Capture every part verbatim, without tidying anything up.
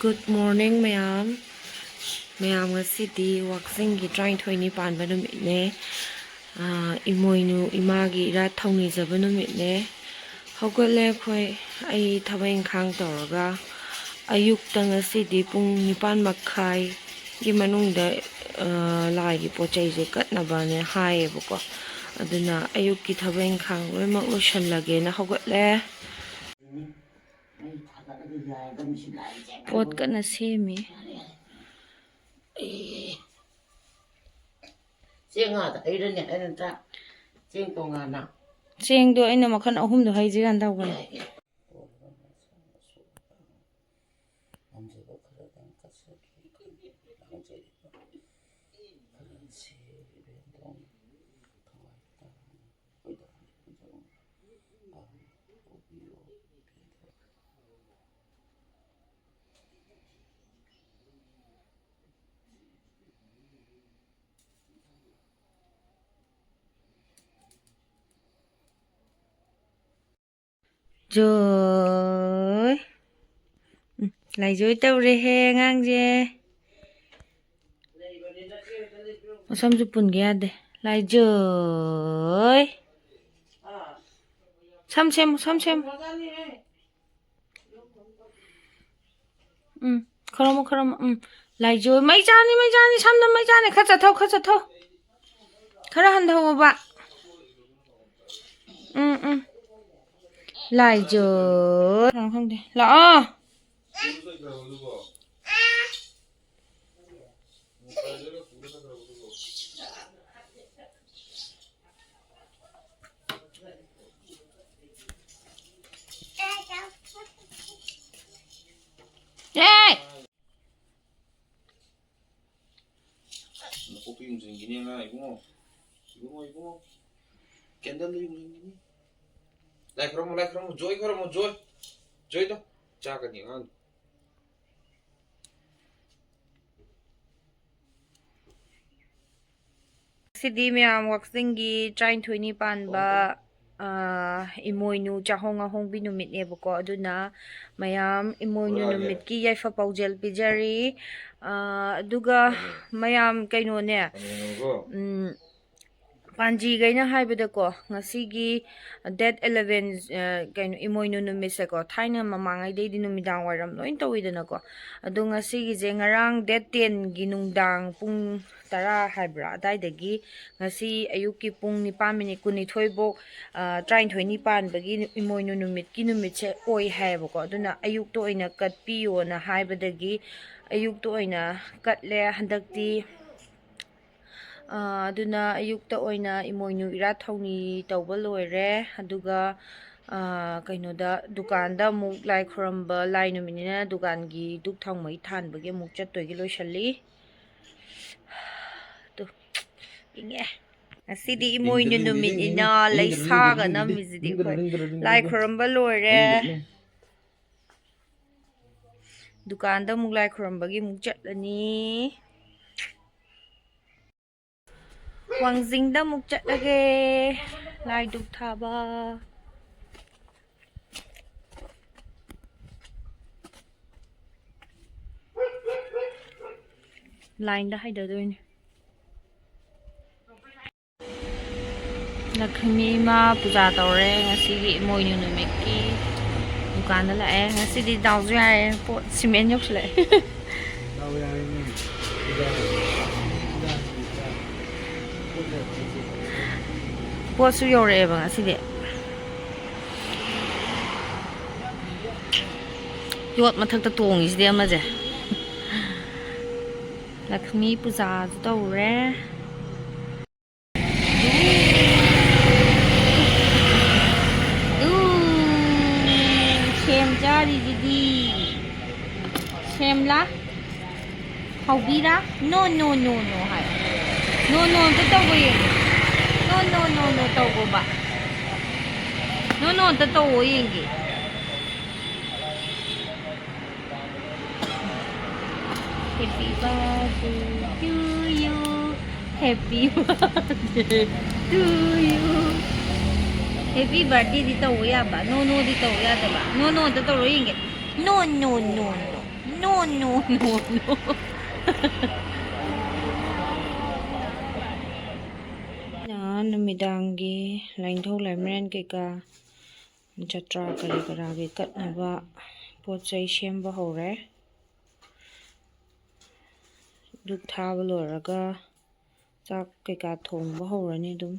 Good morning, ꯃꯌꯥꯝ꯫ ꯃꯌꯥꯝ, ꯉꯁꯤꯗꯤ ꯋꯥꯛꯆꯤꯡꯒꯤ ꯇꯔꯥꯅꯤꯊꯣꯏꯅꯤ ꯄꯥꯟꯕ ꯅꯨꯃꯤꯠꯅꯦ꯫ ꯑꯥ, ꯏꯃꯣꯏꯅꯨ ꯏꯃꯥꯒꯤ ꯏꯔꯥꯠ ꯊꯧꯅꯤꯖꯕ ꯅꯨꯃꯤꯠꯅꯦ꯫ ꯍꯧꯒꯠꯂꯦ ꯑꯩꯈꯣꯏ꯫ ꯑꯩ ꯊꯕꯛ ꯏꯪꯈꯥꯡ ꯇꯧꯔꯒ ꯑꯌꯨꯛꯇ ꯉꯁꯤꯗꯤ ꯄꯨꯡ ꯅꯤꯄꯥꯟ ꯃꯈꯥꯏꯒꯤ ꯃꯅꯨꯡꯗ, ꯑꯥ, ꯂꯥꯏꯒꯤ ꯄꯣꯠ ꯆꯩꯁꯦ ꯀꯠꯅꯕꯅꯦ ꯍꯥꯏꯌꯦꯕꯀꯣ꯫ ꯑꯗꯨꯅ ꯑꯌꯨꯛꯀꯤ ꯊꯕꯛ ꯏꯪꯈꯥꯡ ꯂꯣꯏꯅꯃꯛ ꯂꯣꯏꯁꯜꯂꯒꯦꯅ ꯍꯧꯒꯠꯂꯦ꯫ ꯄꯣꯠ ꯀꯟꯅ ꯁꯦꯝꯃꯤ꯫ ꯆꯦꯡ ꯑꯥꯗ ꯍꯩꯔꯅꯤ ꯍꯥꯏ ꯅꯠꯇ꯭ꯔꯥ? ꯆꯦꯡ ꯇꯣꯉꯥꯟꯅ꯫ ꯆꯦꯡꯗꯣ ꯑꯩꯅ ꯃꯈꯜ ꯑꯍꯨꯝꯗꯣ ꯍꯩꯁꯤꯔꯥꯅ ꯇꯧꯕꯅꯦ꯫ ꯉꯝꯖꯕ ꯈꯔꯗꯪ ꯀꯠꯆꯒꯦ꯫ ꯂꯥꯡꯖꯔꯤꯕ ꯈꯔꯁꯦ ꯏꯕꯦꯟꯗꯧꯅ ꯊꯋꯥꯏ ꯇꯥꯅ ꯈꯣꯏꯗꯥꯅ ꯄꯨꯖꯧ꯫ ꯄꯥꯡꯕꯤꯌꯨ꯫ ꯖꯣꯏ꯫ ꯎꯝ, ꯂꯥꯏꯖꯣꯏ ꯇꯧꯔꯦꯍꯦ ꯑꯉꯥꯡꯁꯦ꯫ ꯃꯁꯝꯁꯨ ꯄꯨꯟꯒꯦ ꯌꯥꯗꯦ꯫ ꯂꯥꯏꯖꯣꯏ꯫ ꯁꯝ ꯁꯦꯝꯃꯨ, ꯁꯝ ꯁꯦꯝꯃꯨ꯫ ꯎꯝ, ꯈꯔꯝꯃꯨ, ꯈꯔꯝꯃꯨ꯫ ꯎꯝ, ꯂꯥꯏꯖꯣꯏ꯫ ꯃꯩ ꯆꯥꯅꯤ, ꯃꯩ ꯆꯥꯅꯤ, ꯁꯝꯗ ꯃꯩ ꯆꯥꯅꯤ꯫ ꯈꯔ ꯆꯠꯊꯧ, ꯈꯔ ꯆꯠꯊꯧ꯫ ꯈꯔ ꯍꯟꯊꯧꯑꯣꯕ꯫ ꯎꯝ, ꯎꯝ꯫ ꯂꯥꯏꯖꯣꯏ꯫ ꯀꯅꯥꯅꯣ ꯈꯪꯗꯦ꯫ ꯂꯥꯛꯑꯣ꯫ ꯑꯦ! ꯅꯀꯣꯛꯇ ꯌꯨꯡꯁꯤꯟꯈꯤꯅꯤ ꯑꯉꯥꯡ ꯏꯕꯨꯡꯉꯣ꯫ ꯏꯕꯨꯡꯉꯣ, ꯏꯕꯨꯡꯉꯣ꯫ ꯀꯦꯟꯗꯜꯗ ꯌꯨꯡꯁꯤꯟꯈꯤꯅꯤ꯫ ꯂꯥꯏ ꯈꯨꯔꯨꯝꯃꯣ, ꯂꯥꯏ ꯈꯨꯔꯨꯝꯃꯣ꯫ ꯖꯣꯏ ꯈꯨꯔꯨꯝꯃꯣ, ꯖꯣꯏ꯫ ꯖꯣꯏꯗꯣ꯫ ꯆꯥꯒꯅꯤ ꯑꯉꯥꯡꯗꯣ꯫ ꯉꯁꯤꯗꯤ ꯃꯌꯥꯝ ꯋꯥꯛꯆꯤꯡꯒꯤ ꯇꯔꯥꯅꯤꯊꯣꯏꯅꯤ ꯄꯥꯟꯕ ꯑꯥ, ꯏꯃꯣꯏꯅꯨ ꯆꯥꯍꯣꯡ ꯉꯥꯍꯣꯡꯕꯤ ꯅꯨꯃꯤꯠꯅꯦꯕꯀꯣ꯫ ꯑꯗꯨꯅ ꯃꯌꯥꯝ ꯏꯃꯣꯏꯅꯨ ꯅꯨꯃꯤꯠꯀꯤ ꯌꯥꯏꯐ ꯄꯥꯎꯖꯦꯜ ꯄꯤꯖꯔꯤ꯫ ꯑꯥ, ꯑꯗꯨꯒ ꯃꯌꯥꯝ ꯀꯩꯅꯣꯅꯦ, ꯎꯝ, ꯄꯥꯟꯖꯤꯈꯩꯅ ꯍꯥꯏꯕꯗꯀꯣ, ꯉꯁꯤꯒꯤ date eleven, ꯑ, ꯀꯩꯅꯣ, ꯏꯃꯣꯏꯅꯨ ꯅꯨꯃꯤꯠꯁꯦꯀꯣ, ꯊꯥꯏꯅ ꯃꯃꯥꯡꯉꯩꯗꯩꯗꯤ ꯅꯨꯃꯤꯗꯥꯡ ꯋꯥꯏꯔꯝ ꯂꯣꯏ ꯇꯧꯋꯤꯗꯅꯀꯣ꯫ ꯑꯗꯣ ꯉꯁꯤꯒꯤꯁꯦ ꯉꯔꯥꯡ date tenꯒꯤ ꯅꯨꯡꯗꯥꯡ ꯄꯨꯡ ꯇꯔꯥ ꯍꯥꯏꯕ꯭ꯔꯥ, ꯑꯗꯥꯏꯗꯒꯤ ꯉꯁꯤ ꯑꯌꯨꯛꯀꯤ ꯄꯨꯡ ꯅꯤꯄꯥꯟ ꯃꯤꯅꯤꯠ ꯀꯨꯟꯅꯤꯊꯣꯏ ꯕꯣꯛ, ꯑ, ꯇꯔꯥꯅꯤꯊꯣꯏꯅꯤ ꯄꯥꯟꯕꯒꯤ ꯏꯃꯣꯏꯅꯨ ꯅꯨꯃꯤꯠꯀꯤ ꯅꯨꯃꯤꯠꯁꯦ ꯑꯣꯏ ꯍꯥꯏꯌꯦꯕꯀꯣ꯫ ꯑꯗꯨꯅ ꯑꯌꯨꯛꯇ ꯑꯣꯏꯅ ꯀꯠꯄꯤꯌꯣꯅ ꯍꯥꯏꯕꯗꯒꯤ ꯑꯌꯨꯛꯇ ꯑꯣꯏꯅ ꯀꯠꯂꯦ ꯍꯟꯗꯛꯇꯤ꯫ ꯑ, ꯑꯗꯨꯅ ꯑꯌꯨꯛꯇ ꯑꯣꯏꯅ ꯏꯃꯣꯏꯅꯨ ꯏꯔꯥꯠ ꯊꯧꯅꯤ ꯇꯧꯕ ꯂꯣꯏꯔꯦ꯫ ꯑꯗꯨꯒ, ꯑ, ꯀꯩꯅꯣꯗ, ꯗꯨꯀꯥꯟꯗ ꯑꯃꯨꯛ ꯂꯥꯏ ꯈꯨꯔꯝꯕ, ꯂꯥꯏ ꯅꯨꯃꯤꯠꯅꯤꯅ ꯗꯨꯀꯥꯟꯒꯤ ꯙꯨꯛ ꯊꯥꯎꯃꯩ ꯊꯥꯟꯕꯒꯤ ꯑꯃꯨꯛ ꯆꯠꯇꯣꯏꯒꯤ ꯂꯣꯏꯁꯜꯂꯤ꯫ ꯇꯨ, ꯏꯪꯉꯦ꯫ ꯉꯁꯤꯗꯤ ꯏꯃꯣꯏꯅꯨ ꯅꯨꯃꯤꯠꯅꯤꯅ ꯂꯩꯁꯥꯒ ꯅꯝꯃꯤꯁꯤꯗꯤ ꯑꯩꯈꯣꯏ꯫ ꯂꯥꯏ ꯈꯨꯔꯝꯕ ꯂꯣꯏꯔꯦ꯫ ꯗꯨꯀꯥꯟꯗ ꯑꯃꯨꯛ ꯂꯥꯏ ꯈꯨꯔꯝꯕꯒꯤ ꯑꯃꯨꯛ ꯆꯠꯂꯅꯤ꯫ ꯋꯥꯡꯖꯤꯡꯗ ꯑꯃꯨꯛ ꯆꯠꯂꯒꯦ ꯂꯥꯏ ꯙꯨꯛ ꯊꯥꯕ꯫ Lineꯗ ꯍꯥꯏꯗꯗꯣꯏꯅꯦ꯫ ꯂꯛꯈꯃꯤ ꯏꯃꯥ ꯄꯨꯖꯥ ꯇꯧꯔꯦ ꯉꯁꯤꯒꯤ ꯏꯃꯣꯏꯅꯨ ꯅꯨꯃꯤꯠꯀꯤ꯫ ꯗꯨꯀꯥꯟꯗ ꯂꯥꯛꯑꯦ ꯉꯁꯤꯗꯤ꯫ ꯗꯥꯎꯁꯨ ꯌꯥꯔꯦ, ꯄꯣꯠ ꯁꯤꯃꯦꯟ ꯌꯧꯁꯤꯜꯂꯛꯑꯦ꯫ ꯗꯥꯎ ꯌꯥꯔꯦꯅꯦ꯫ ꯄꯣꯠꯁꯨ ꯌꯧꯔꯛꯑꯦꯕ ꯉꯁꯤꯗꯤ꯫ ꯌꯣꯠ ꯃꯊꯛꯇ ꯇꯣꯡꯉꯤꯁꯤꯗꯤ ꯑꯃꯁꯦ꯫ ꯂꯛꯁꯃꯤ ꯄꯨꯖꯥꯁꯨ ꯇꯧꯔꯦ꯫ ꯗꯨ, ꯁꯦꯝ ꯆꯥꯔꯤꯁꯤꯗꯤ꯫ ꯁꯦꯝꯂꯥ? ꯍꯧꯕꯤꯔꯥ? No, no, no, no ꯍꯥꯏ꯫ No, no ꯑꯝꯇ ꯇꯧꯕ ꯌꯦꯡꯒꯦ꯫ No, no, no, no ꯇꯧꯕꯕ꯫ No, no ꯑꯝꯇ ꯇꯧꯑꯣ ꯌꯦꯡꯒꯦ꯫ Happy birthday to you. Happy birthday to you. Happy birthday ꯗꯤ ꯇꯧꯕ ꯌꯥꯕ, no no ꯗꯤ ꯇꯧꯕ ꯌꯥꯗꯕ꯫ No no ꯗ ꯇꯧꯔꯣ ꯌꯦꯡꯒꯦ꯫ No no no no no no no no no꯫ ꯅ ꯅꯨꯃꯤꯗꯥꯡꯒꯤ ꯂꯥꯏꯅꯤꯡꯊꯧ ꯂꯥꯏꯃꯔꯦꯟ ꯀꯩꯀꯥ, ꯖꯇ꯭ꯔꯥ ꯀꯔꯤ ꯀꯔꯥꯒꯤ ꯀꯠꯅꯕ ꯄꯣꯠ ꯆꯩ ꯁꯦꯝꯕ ꯍꯧꯔꯦ꯫ ꯙꯨꯞ ꯊꯥꯕ ꯂꯣꯏꯔꯒ ꯆꯥꯛ ꯀꯩꯀꯥ ꯊꯣꯡꯕ ꯍꯧꯔꯅꯤ ꯑꯗꯨꯝ꯫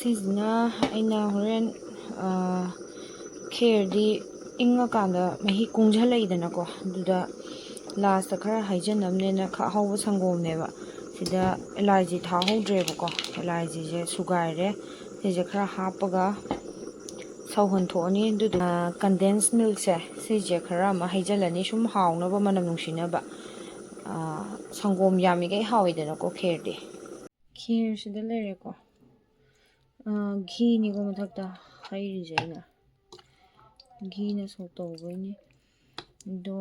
ꯁꯤꯁꯤꯅ ꯑꯩꯅ ꯍꯣꯔꯦꯟ, ꯑ, ꯈꯦꯔꯗꯤ ꯏꯪꯉꯀꯥꯟꯗ ꯃꯍꯤ ꯀꯨꯡꯖꯜꯂꯛꯏꯗꯅꯀꯣ, ꯑꯗꯨꯗ ꯂꯥꯁꯇ ꯈꯔ ꯍꯩꯖꯅꯕꯅꯦꯅ ꯈꯥꯛꯍꯧꯕ ꯁꯪꯒꯣꯝꯅꯦꯕ꯫ ꯁꯤꯗ ꯑꯦꯂꯥꯏꯖꯤ ꯊꯥꯍꯧꯗ꯭ꯔꯦꯕꯀꯣ, ꯑꯦꯂꯥꯏꯖꯤꯁꯦ ꯁꯨꯒꯥꯏꯔꯦ꯫ ꯁꯤꯁꯦ ꯈꯔ ꯍꯥꯞꯄꯒ ꯁꯧꯍꯟꯊꯣꯛꯑꯅꯤ꯫ ꯑꯗꯨꯗꯨꯒ ꯀꯟꯗꯦꯟꯁ ꯃꯤꯜꯛꯁꯦ, ꯁꯤꯁꯦ ꯈꯔ ꯑꯃ ꯍꯩꯖꯜꯂꯅꯤ, ꯁꯨꯝ ꯍꯥꯎꯅꯕ, ꯃꯅꯝ ꯅꯨꯡꯁꯤꯅꯕ꯫ ꯑ, ꯁꯪꯒꯣꯝ ꯌꯥꯝꯃꯤꯈꯩ ꯍꯥꯎꯋꯤꯗꯅꯀꯣ ꯈꯦꯔꯗꯤ꯫ ꯈꯦꯔꯁꯤꯗ ꯂꯩꯔꯦꯀꯣ꯫ ꯑ, ꯘꯤꯅꯤꯀꯣ ꯃꯊꯛꯇ ꯍꯩꯔꯤꯁꯦ ꯑꯩꯅ꯫ ꯘꯤꯅ ꯁꯣꯛ ꯇꯧꯕꯩꯅꯤ꯫ ꯑꯗꯣ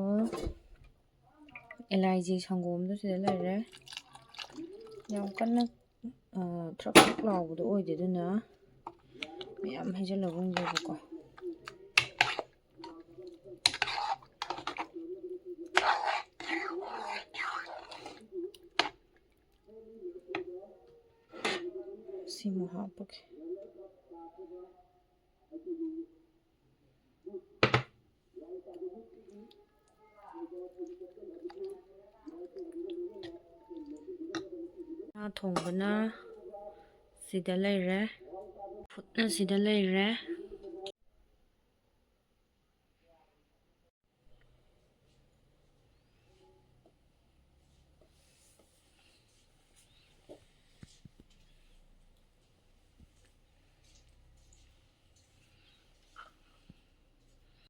ꯑꯦꯂꯥꯏꯖꯤ ꯁꯪꯒꯣꯝꯗꯣ ꯁꯤꯗ ꯂꯩꯔꯦ꯫ ꯌꯥꯝ ꯀꯟꯅ, ꯑ, ꯊ꯭ꯔꯛ ꯊ꯭ꯔꯛ ꯂꯥꯎꯕꯗꯣ ꯑꯣꯏꯗꯦ, ꯑꯗꯨꯅ ꯃꯌꯥꯝ ꯍꯩꯖꯜꯂꯒꯨꯝꯒꯦꯕꯀꯣ꯫ ꯁꯤꯃꯨꯛ ꯍꯥꯞꯄꯒꯦ꯫ ꯉꯥ ꯊꯣꯡꯕꯅ ꯁꯤꯗ ꯂꯩꯔꯦ, ꯐꯨꯠꯅ ꯁꯤꯗ ꯂꯩꯔꯦ꯫